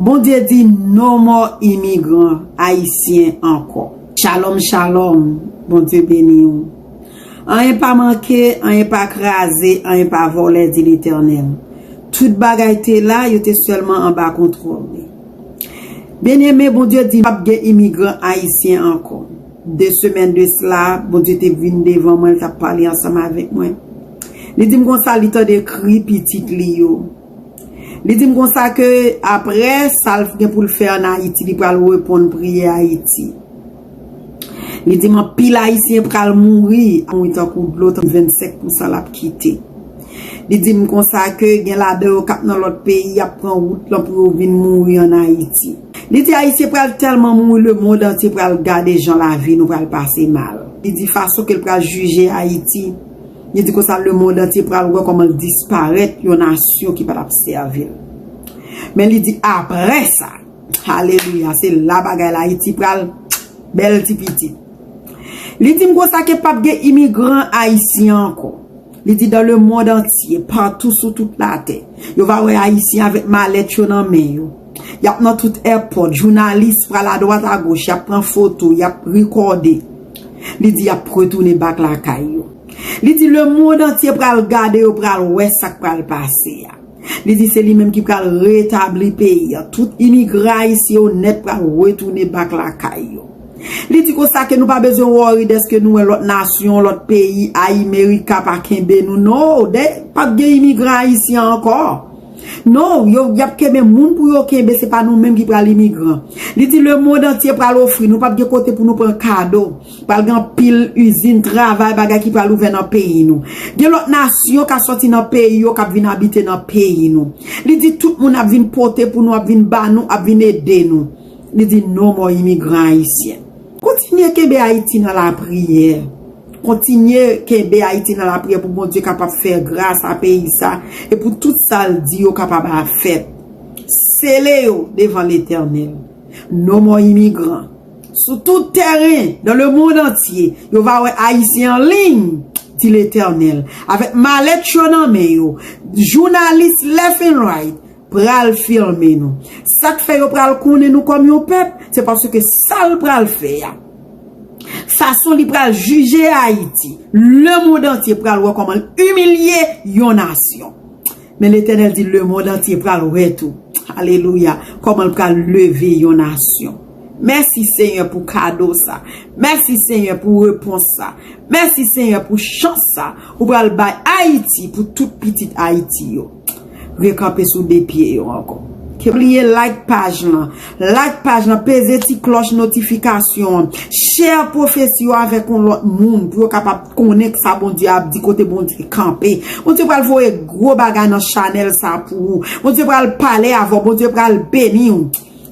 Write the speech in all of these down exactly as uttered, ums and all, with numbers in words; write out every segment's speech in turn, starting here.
Bondye di no more imigran ayisyen ankò. Shalom, shalom. Bondye beni w. Anyen pa manke, anyen pa kraze, anyen pa vòlè, di Letènèl. Tout bagay te la, yo te sèlman anba kontwòl li. Byeneme, Bondye di p ap gen imigran ayisyen ankò. De semèn de sila, Bondye te vin devan mwen, l t ap pale ansanm avèk mwen. Li di m konsa, li tande kri pitit li yo. Li di m konsa ke apre sa l gen pou l fè ann Ayiti, li pral reponn priyè Ayiti. Li di m anpil Ayisyen pral mouri, mouri tankou dlo, tankou vennsenk pousan l ap kite. Li di m konsa ke gen ladan yo k ap nan lòt peyi, y ap pran wout lan pou yo vin mouri ann Ayiti. Li di Ayisyen pral tèlman mouri, lemonn antye pral gade jan lavi nou pral pase mal. Li di fason ke l pral jije Ayiti, li di konsa lemonn antye pral wè kòman l disparèt, yon nasyon ki pa t ap sèvi l. Men li di apre sa, alelouya, se la bagay la Ayiti pral bèl ti pitit. Li di m konsa ke p ap gen imigran ayisyen ankò. Li di dans le monde entier, patou sou tout latè, yo va wè Ayisyen avèk malèt yo nan men yo. Y ap nan tout èpòt, jounalis pral adwat agoch, y ap pran foto, y ap rekòde. Li di y ap retounen bak lakay yo. Li di lemonn antye pral gade, yo pral wè sa k pral pase a. Li di se li menm ki pral retabli peyi a. Tout imigran ayisyen onèt pral retounen bak lakay yo. Li di konsa ke nou pa bezwen worry dèske nou wè lòt nasyon, lòt peyi, Amerika pa kenbe nou. No, de, p ap gen imigran ayisyen ankò. No, yo, y ap kenbe moun pou yo kenbe, se pa nou menm ki pral imigran. Li di lemonn antye pral ofri, nou p ap gen kote pou nou pran kado. Pral gen anpil izin, travay, bagay ki pral ouvè nan peyi nou. Gen lòt nasyon ka sòti nan peyi yo, k ap vin abite nan peyi nou. Li di tout moun ap vin pote pou nou, ap vin ba nou, ap vin ede nou. Li di no more imigran ayisyen. Kontinye kenbe Ayiti nan lapriyè. Kontinye kenbe Ayiti nan lapriyè pou Bondye kapab fè gras a peyi sa e pou tout sa l di yo kapab a fèt. Sele yo devan Letènèl. No more imigran. Sou tout tèren, dans le monde entier, yo va wè Ayisyen an liy, di Letènèl, avèk malèt yo nan men yo, jounalis left and right pral filme nou. Sa k fè yo pral konnen nou kòm yon pèp, se paske sa l pral fè a, fason li pral jije Ayiti, lemonn antye pral wè kòman l imilye yon nasyon. Men Letènèl di lemonn antye pral wè tou. Alelouya. Kòman l pral leve yon nasyon. Mèsi Senyè pou kado sa. Mèsi Senyè pou repons sa. Mèsi Senyè pou chans sa ou pral bay Ayiti, pou tout pitit Ayiti yo. Rekanpe sou de pye yo ankò. Ke bliye like paj lan. Like paj lan, peze ti klòch notifikasyon an. Share pwofesi yo avèk yon lòt moun pou yo kapab konnen sa Bondye ap di, kote Bondye kanpe. Bondye pral voye gwo bagay nan chanèl sa pou ou. Bondye pral pale avè w. Bondye pral beni w.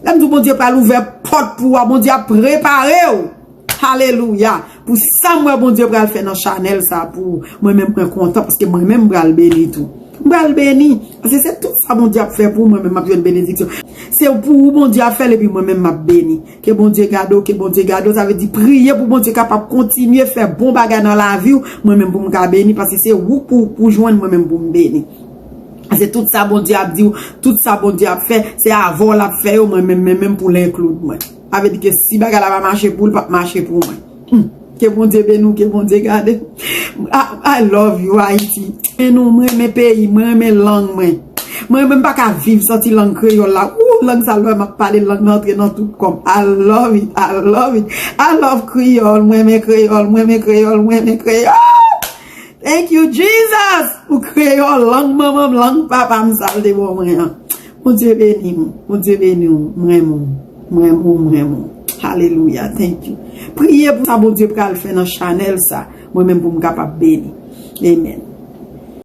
Lè m di w Bondye pral ouvè pòt pou ou a, Bondye ap prepare w. Alelouya. Pou sa m wè Bondye pral fè nan chanèl sa pou ou, mwen menm mwen kontan paske mwen menm m pral beni tou. M pral beni. Paske se tout sa Bondye ap fè pou ou, mwen menm m ap jwenn benediksyon. Se pou ou Bondye ap fè l epi mwen menm m ap beni. Ke Bondye gade w, ke Bondye gade w. Sa vle di priye pou Bondye kapab kontinye fè bon bagay nan lavi w, mwen menm pou m ka beni, paske se ou pou, pou jwenn, mwen menm pou m beni. Se tout sa Bondye ap di w, tout sa Bondye ap fè, se avè w l ap fè yo, mwen menm, mwen menm pou l enkli mwen. Sa vle di ke si bagay la pa mache pou l, l p ap mache pou mwen. Hmm. Ke Bondye beni w, ke Bondye gade. I, I love you, Ayiti. Men nou, mwen renmen peyi, mwen renmen lang mwen. Mwen renmen m pa ka viv santi lang kreyòl la. Ou, lang sa lè m ap pale, lang nan antre nan tout kò m. I love it, I love it. I love kreyòl, mwen renmen kreyòl, mwen renmen kreyòl, mwen renmen kreyòl. Thank you, Jesus! Pou kreyòl, lang manman m, lang papa m, sa l te ban mwen an. Bondye beni w, Bondye beni w, mwen renmen w, mwen renmen w, mwen renmen w. Alelouya, thank you. Priye pou sa Bondye pral fè nan chanèl sa, mwen menm pou m kapab beni. Amen.